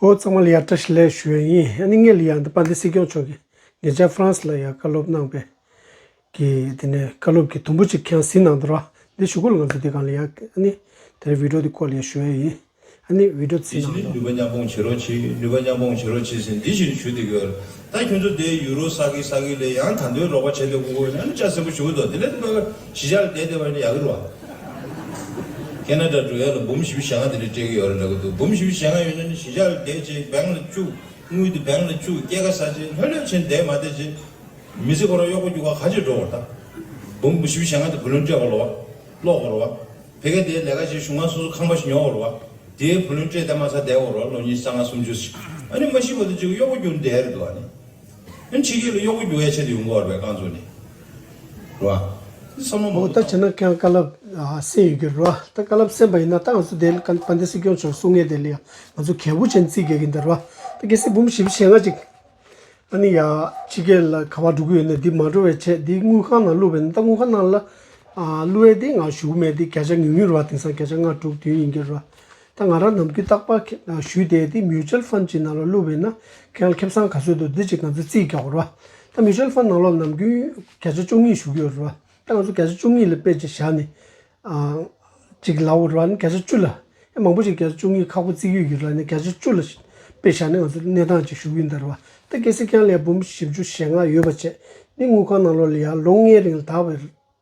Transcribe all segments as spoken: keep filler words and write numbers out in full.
ཨོ་ཚང་མ་ལ་ཡ་བཀྲ་ཤིས་བདེ་ལེགས་ཞུ་ཡ་ཡིན། ཨ་ནི་ངས་ལ་ཡ་འདི་དཔལ་ལྡན་སྲིད་སྐྱོང་མཆོག་གིས་ཉེ་ཆར་ཧྥ་རན་སི་ལ་ཡ་བཀའ་སློབ་གནང་པའི་གི་དེ་ནས་བཀའ་སློབ་ཀྱི་དུམ་བུ་གཅིག་ཁྱེད་རང་གཟིགས་གནང་འདུག་ར། འདི་གཞུག་གུ་ལ་ང་ཚོ་འདི་སྒང་ལ་ཡ་ཨ་ནི་དེ་རིང་བི་ཌིའོ་འདི་སྐོར་ལ་ཡ་ཞུ་ཡ་ཡིན། ཨ་ནི་བི་ཌིའོ་འདི་གཟིགས་གནང་ནུས་པ་མཉམ་སྤུངས་བྱེད་རོགས་གྱིས། ནུས་པ་མཉམ་སྤུངས་བྱེད་རོགས་གྱིས་ཟེར་འདི་བཞིན་ཞུ་བསྡད་ཀྱི་ཡོད་རེད། ད་ཁྱོད་ཚོ་དེ་ཡུ་རོ་ས་གི་ས་གི་ལས་ཡང་ད་དུང་རོགས་པ་བྱེད་དུས་གོ་གོ་ཡོད་ན་ནི་ལྕགས་སྲིན་པོ་ཞུ་གི་འདུག་དེ་ལས་དུ་མ་གཞིས་ཆགས་ལ་བསྡད་བསྡད་པ་ཡིན་ན་ཡག་གི་རེད་བ། ཁེ་ན་ཌ་འགྲོ་ཡ་ལ་འབུམ་བཞི་བཅུ་ཞེ་ལྔ་དེ་འདྲ་སྤྲད་ཀྱི་ཡོད་རེད་འདྲ་གི་འདུག་འབུམ་བཞི་བཅུ་ཞེ་ལྔ་ཡོད་ན་ནི་གཞིས་ཆགས་ལ་བསྡད་བྱས་བེང་ལ་བཅུག་དངུལ་དེ་བེང་ལ་བཅུག་སྐྱེད་ཀ་ཟ་བྱས་ལྷོད་ལྷོད་བྱས་བསྡད་མ་བསྡད་བྱས། མི་ཚེ་ཁོ་རང་གཡོག་པོ་རྒྱུག་ག་ག་ཅིག་འགྲོ་བར་ད། འབུམ་བཞི་བཅུ་ཞེ་ལྔ་དེ་བུ་ལོན་སྤྲད་དགོས་རེད་བ། ཀློག་དགོས་རེད་བ། ཕ་གི་དེའི་ལས་ཀ་བྱས་གཞུང་ཁང་སོ་སོ་ཁང་པ་ཞིག་ཉོ་དགོས་རེད་བ། དེའི་བུ་ལོན་སྤྲད་བསྡད་མ་ཚར་བསྡད་དགོས་རེད་བ། ལོ་གཉིས་གསང་སྔགས་སུམ་ཅུ་ཞིག་ཨ་ནི་མ་ཤི་བ་དེ་ཅིག་གཡོག་པོ་རྒྱུག་བསྡད་རེད་འདུག་ཨ་ནི། ཨ་ནི་ཕྱི་རྒྱལ་ལ་གཡོག་པོ་རྒྱུག་ཡ་ཆེད་དུ་ཡོང་གི་ཡོད་རེད་པས་རྐང་བཙུགས་ནས། རེད་བ། བསམ་བློ་མ་འོ་ད་བྱས་ན་ཁྱེད་རང་བཀའ་སློབ་ཨ་གསན་ཡོད་ཀྱི་རེད་བ། ད་བཀའ་སློབ་གསན་པ་ཡིན་ན་ད་ང་ཚོ་དེ་ལ་དཔལ་ལྡན་སྲིད་སྐྱོང་མཆོག་གསུང་མཁན་དེ་ལ་ཡང་ང་ཚོ་གལ་པོ་ཅན་བརྩི་དགོས་ཀྱི་འདུག་རེད་བ། ད་གལ་སྲིད་འབུམ་བཞི་བཅུ་ཞེ་ལྔ་ཅིག་ཨ་ནི་ཡ་ཕྱི་རྒྱལ་ལ་ག་པར་འགྲོ་གི་ཡོད་ན་འདི་མ་འགྲོ་བའི་ཆེད་འདི་དངུལ་ཁང་ནང་བླུགས་པས་ན། ད་དངུལ་ཁང་ནང་ལ་ཨ་བླུགས་ཡས་འདི་ང་ཞུ་གི་མེད། འདི་བརྒྱ་ཆ་ཉུང་ཉུང་རེད་བ། དེང་སང་བརྒྱ་ཆ་ལྔ་དྲུག་བདུན་ཡིན་གྱི་རེད་བ། ད་ང་རང་ནམ་རྒྱུན་རྟག་པར་ཁེ་ཨ་ཞུས་བསྡད་འདི་mutual fund ཅིག་ནང་ལ་བླུགས་པས་ན་ཁྱེད་རང་ཁེ་བཟང་ག་ཚོད་འདུག་འདི་ཅིག་ང་ཚོས་རྩིས་རྒྱག་དགོས་རེད་བ། ད་mutual fund ནང་ལོགས་ནམ་རྒྱུན་བརྒྱ་ཆ་བཅུ་གཉིས་ཞུ་གི་ཡོད་རེད་བ། ད་ང་ཚོ་བརྒྱ་ཆ་བཅུ་གཉིས་ལ་དཔེ་ཅིག་བཞག་ནས། ཨ་ཅིག་ལབ་ར་ནི་བརྒྱ་ཆ་བཅུ་ལ། ཨེ་མང་པོ་ཞིག་བརྒྱ་ཆ་བཅུ་གཉིས་ཁག་པོ་བརྩི་གི་ཡོད་ར་ནི་བརྒྱ་ཆ་བཅུ་ལ་དཔེ་བཞག་ནས་ང་ཚོ་གནས་སྟངས་ཅིག་ཞུ་གི་ཡིན་ད་ར་བ། ད་གལ་སྲིད་ཁྱེད་རང་ལ་འབུམ་བཞི་བཅུ་ཞེ་ལྔ་ཡོད་པ་བྱས་ནི་དངུལ་ཁང་ནང་ལོགས་ལ་ཡ་ལོ་ལྔའི་རིང་ལ་དག་པ་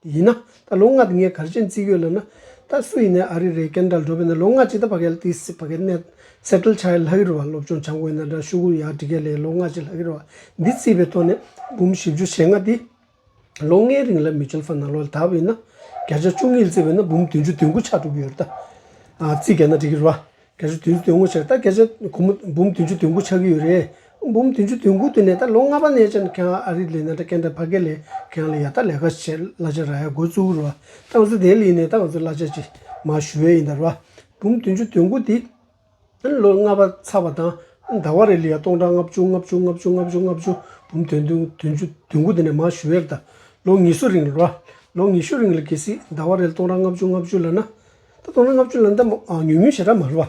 ཡིན་ན། ད་ལོ་ལྔ་དེ་ངས་ག་རེ་བྱས་ནས་བརྩི་གི་ཡོད་ལབ་ན། ད་སུ་ཡིན་ནའི་ཨ་རི་རེད་ཀེ་ན་ཌ་ལ་འགྲོ་བས་ན་ལོ་ལྔ་ཅིག་ད་ཕ་གི་ལ་དེ་སི་ཕ་གི་གནས་སེ་ཊལ་ཆགས་ཡ་ལྷག་གི་རེད་བ། སློབ་སྦྱོང་སྦྱང་དགོས་ན་འདྲ་ཤོག་གུ་ཡར་འབྲི་ག་ལས་ལོ་ལྔ་ཅིག་ལྷག་གི་རེད་བ། འདི་བརྩིས་པའི་ཐོག་ནས་འབུམ་བཞི་བཅུ་ཞེ་ལྔ་དེ། ལོ་ལྔའི་རིང་ལ་mutual fund ནང་ལོགས་ལ་བསྡད་པ་ཡིན་ན། བརྒྱ་ཆ་བཅུ་གཉིས་ལ་བརྩིས་པ་ཡིན་ན་འབུམ་བདུན་ཅུ་དོན་དགུ་ཆགས་འགྲོ་གི་ཡོད་རེད་ད། ཨ་རྩིས་རྒྱག་ན་འགྲིག་གི་རེད་བ། བརྒྱ་ཆ་བདུན་ཅུ་དོན་དགུ་ཆགས། ད་བརྒྱ་ཆ་སྒོར་མོ་འབུམ་བདུན་ཅུ་དོན་དགུ་ཆགས་ཀྱི་ཡོད་རེད། འབུམ་བདུན་ཅུ་དོན་དགུ་དེ་ནས་ད་ལོ་ལྔ་པ་ནས་བྱས་ནས་ཁྱེད་རང་ཨ་རི་ལ་ཡིན་ན་འདྲ་ཀེ་ན་ཌ་ཕ་གི་ལ་ཁྱེད་རང་ལ་ཡ་ད་ལས་ཀ་བྱེད་གླ་ཆ་རག་ཡ་འགོ་བཙུགས་རེད་བ། ད་ང་ཚོ་དེ་ལ་ཡིན་ནའི་ད་ང་ཚོ་གླ་ཆ་ཅིག་མར་ཞུ་ཡ་ཡིན་ད་རེད་བ། འབུམ་བདུན་ཅུ་དོན་དགུ་དེ། ལོ་ལྔ་པ་ཚར་བ་དང་ཟླ་བ་རེ་ལ་ཡ་སྟོང་ཕྲག་ལྔ་བཅུ་ལྔ་བཅུ་ལྔ་བཅུ་ལྔ་བཅུ་ལྔ་བཅུ་འབུམ་དོན་དོན་དོན་བཅུ་དོན་དགུ་དེ་ནས་མར་ཞུ་ཡས་རེད་ད། ལོ་ཉི་ཤུ་རིང་ལ་ར། ལོ་ཉི་ཤུ་རིང་ལ་གལ་སྲིད་ཟླ་བ་རེ་ལ་སྟོང་ཕྲག་ལྔ་བཅུ་ལྔ་བཅུ་ལབ་ན། ད་སྟོང་ཕྲག་ལྔ་བཅུ་ལབ་ན་ད་མོ་ཨ་ཉུང་ཉུང་ཞེ་དྲག་མ་རེད་བ།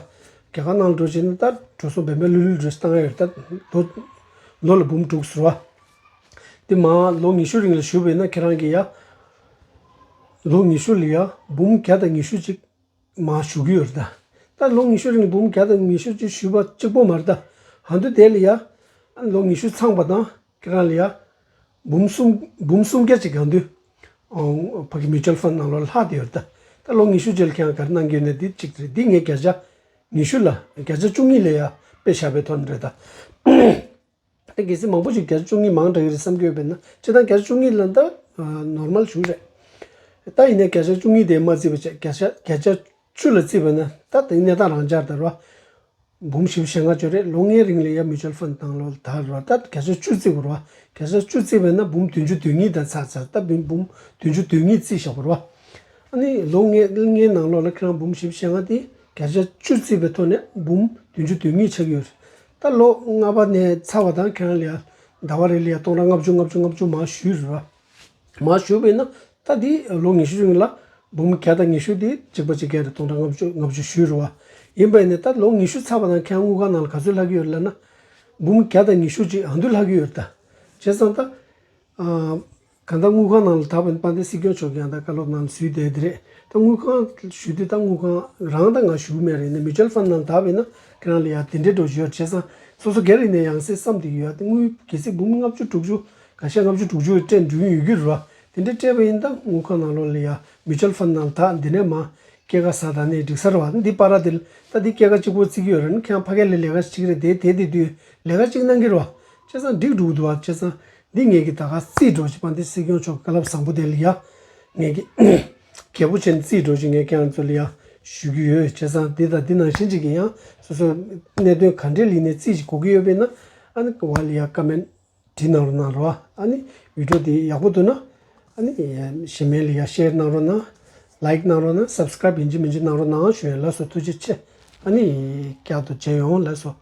རྒྱ་གར་ནང་ལ་འགྲོ་བྱས་ན་ད་འགྲོ་སོང་བེམ་པོ་ལུ་ལུ་འགྲོ་སོང་བཏང་ཡ་རེད་ད། ལོ་ལོ་ལ་འབུམ་དྲུག་ཟེར་བ། དེ་མར་ལོ་ཉི་ཤུ་རིང་ལ་ཞུ་བས་ན་ཁྱེད་རང་གིས་ཡ། ལོ་ཉི་ཤུ་ལ་ཡ་འབུམ་བརྒྱ་དང་ཉི་ཤུ་ཅིག་མར་ཞུ་གི་ཡོད་རེད་ད། ད་ལོ་ཉི་ཤུ་རིང་འབུམ་བརྒྱ་དང་ཉི་ཤུ་ཅིག་ཞུས་པ་གཅིག་པོ་མ་རེད་ད། ཧ་འདུ་དེ་ལ་ཡ། ལོ་ཉི་ཤུ་ཚང་པ་དང་ཁྱེད་རང་ལ་ཡ། འབུམ་གསུམ་འབུམ་སུམ་བརྒྱ་ཅིག་ཧ་འདུ། ཨོ་ཕ་གི་mutual fund ནང་ལོགས་ལྷག་བསྡད་ཡོད་རེད་ད། ད་ལོ་ཉི་ཤུ་རྗེས་ལ་ཁྱེད་རང་ག་རེ་གནང་གི་ཡོད་ན་འདི་གཅིག་རེད། འདི་ངས་བརྒྱ་ཆ་ཉི་ཤུ་ལ་བརྒྱ་ཆ་བཅུ་གཉིས་ལ་ཡ་དཔེ་བཞག་པའི་ཐོག་ནས་རེད་ད། ད་གལ་སྲིད་མང་པོ་ཞིག་བརྒྱ་ཆ་བཅུ་གཉིས་མང་དྲགས་ཀྱི་རེད་བསམ་གྱི་ཡོད་པས་ན་སྤྱིར་བཏང་བརྒྱ་ཆ་བཅུ་གཉིས་ལ་ད་ནོར་མལ་ཞིག་རེད། ད་ཡིན་ནའི་བརྒྱ་ཆ་བཅུ་གཉིས་དེ་མ་བརྩིས་པ་བྱས་བརྒྱ་ཆ་བརྒྱ་ཆ་བཅུ་ལ་བརྩིས་པས་ན་ད་དེ་གནས་སྟངས་རང་འཇགས་རེད་བ། འབུམ་བཞི་བཅུ་ཞེ་ལྔ་ཅིག་རེད། ལོ་ལྔའི་རིང་ལ་ཡ་mutual fund ནང་ལོགས་ལ་དར་རེད་བ། ད་བརྒྱ་ཆ་བཅུ་བརྩི་དགོས་རེད་བ། བརྒྱ་ཆ་བཅུ་བརྩིས་པས་ན་འབུམ་བདུན་ཅུ་དོན་གཉིས་དང་ཚར་ཚར་ད་འབུམ་འབུམ་བདུན་ཅུ་དོན་གཉིས་བརྩིས་བཞག་དགོས་རེད་བ། ཨ་ནི་ལོ་ལྔའི་ལྔའི་ནང་ལོགས་ལ་ཁྱེད་རང་འབུམ་བཞི་བཅུ་ཞེ་ལྔ་དེ་བརྒྱ་ཆ་བཅུ་བརྩིས་པའི་ཐོག་ནས་འབུམ་བདུན་ཅུ་དོན་གཉིས་ཆགས་ཀྱི་ཡོད་རེད། ད་ལོ་ལྔ་པ་ནས་ཚར་བ་དང་ཁྱེད་རང་ལ་ཡ་ཟླ་བ་རེ་ལ་ཡ་སྟོང་ཕྲག་ལྔ་བཅུ་ལྔ་བཅུ་ལྔ་བཅུ་མར་ཞུས་རེད་བ། མར་ཞུས་པས་ན་ད་འདི་ལོ་ཉི་ཤུ་རིང་ལ་འབུམ་བརྒྱ་དང་ཉི་ཤུ་དེ་གཅིག་པ་གཅིག་རྐྱང་རེད། སྟོང་ཕྲག་ལྔ་བཅུ་ལྔ་བཅུ་ཞུས་རེད་བ། ཡིན་པས་ནི་ད་ལོ་ཉི་ཤུ་ཚར་བ་དང་ཁྱེད་རང་དངུལ་ཁང་ནང་ལ་ག་ཚོད་ལྷག་གི་ཡོད་ལབ་ན། འབུམ་བརྒྱ་དང་ཉི་ཤུ་ཅིག་ཨ་འདུ་ལྷག་གི་ཡོད་རེད་ད། བྱས་ཙང་ད། ཨ། གང་ལྟར་དངུལ་ཁང་ནང་ལ་ད་བར་དཔལ་ལྡན་སྲིད་སྐྱོང་མཆོག་གིས་ཡང་ད་བཀའ་སློབ་ནང་ལ་ཞུས་བསྡད་དེ་རེད། ད་དངུལ་ཁང་ཞུ་དུས་ད་དངུལ་ཁང་རང་ད་ང་ཞུ་གི་མེད་རེད། ནས་mutual fund ནང་ད་བས་ན་ཁྱེད་རང་ལ་ཡ་དེ་འདྲའི་འགྲོ་བཞིན་ཡོད། བྱས་ཙང་སོ་སོ་སྒེར་ཡིན་ནའི་ཡང་སེ་བསམ་བསྡད་ཀྱི་ཡོད། ད་དངུལ་གལ་སྲིད་འབུམ་ལྔ་བཅུ་དྲུག་ཅུ་ག་ཤེད་ལྔ་བཅུ་དྲུག་ཅུ་སྤྲད་འགྲོ་གི་ཡོད་ཀྱི་རེད་བ། དེ་འདྲ་སྤྲད་པ་ཡིན་ད་དངུལ་ཁང་ནང་ལོགས་ལ་ཡ་mutual fund ནང་ད་འདི་ནས་མ་སྐྱེད་ཀ་ཟ་ད་ནས་འགྲིག་ས་རེད་བ། འདི་པ་ར་དེ་ལ་ད་འདི་སྐྱེད་ཀ་གཅིག་པོ་བརྩི་གི་ཡོད་རེད། ནི་ཁྱེད་རང་ཕ་གི་ལ་ལས་ཀ་བྱེད་ཀྱི་རེད། དེ་དེ་དེ་དུས་ལས་ཀ་གཅིག་གནང་གི་རེད་བ། བྱས་ཙང་འགྲིག་འགྲོ་གི་འདུག་བ། བྱས་ཙང་འདི་ངེད་ཀྱི་ད་ག་རྩིས་འགྲོ་ཅིག་དཔལ་ལྡན་སྲིད་སྐྱོང་མཆོག་བཀའ་སློབ་བཟང་པོ་དེ་ལ་ཡ། ངེད་ཀྱི་གལ་པོ་ཆེན་རྩིས་འགྲོ་ཅིག་ངས་ཁྱེད་རང་ཚོ་ལ་ཡ་ཞུ་གི་ཡོད། བྱས་ཙང་འདི་དང་འདི་ནང་བཞིན་ཅིག་གི་ཡང་སོ་སོ་གནད་དོན་ག་འདྲའི་ལི་ནས་རྩིས་ཅིག་དགོས་ཀྱི་ཡོད་པས་ན། ཨ་ནི་བ་ལ་ཡ་ཀ་མེན་བྲིས་གནང་རོགས་གནང་རོགས། ཨ་ནི་བི་ཌིའོ་འདི་ཡག་པོ་འདུག་ན། ཨ་ནི་གཞན་མའི་ལ་ཡ་ཤེར་གནང་རོགས་གནང་། ལའིཀ་གནང་རོགས་གནང་། སབ་སི་ཀ་རབ་ཡིན་གཅིག་མིན་གཅིག་གནང་རོགས་གནང་ཞུ་ཡ། ལགས་སོ། ཐུགས་རྗེ་ཆེ། ཨ་ནི་བསྐྱར་དུ་མཇལ་ཡོང་། ལགས་སོ།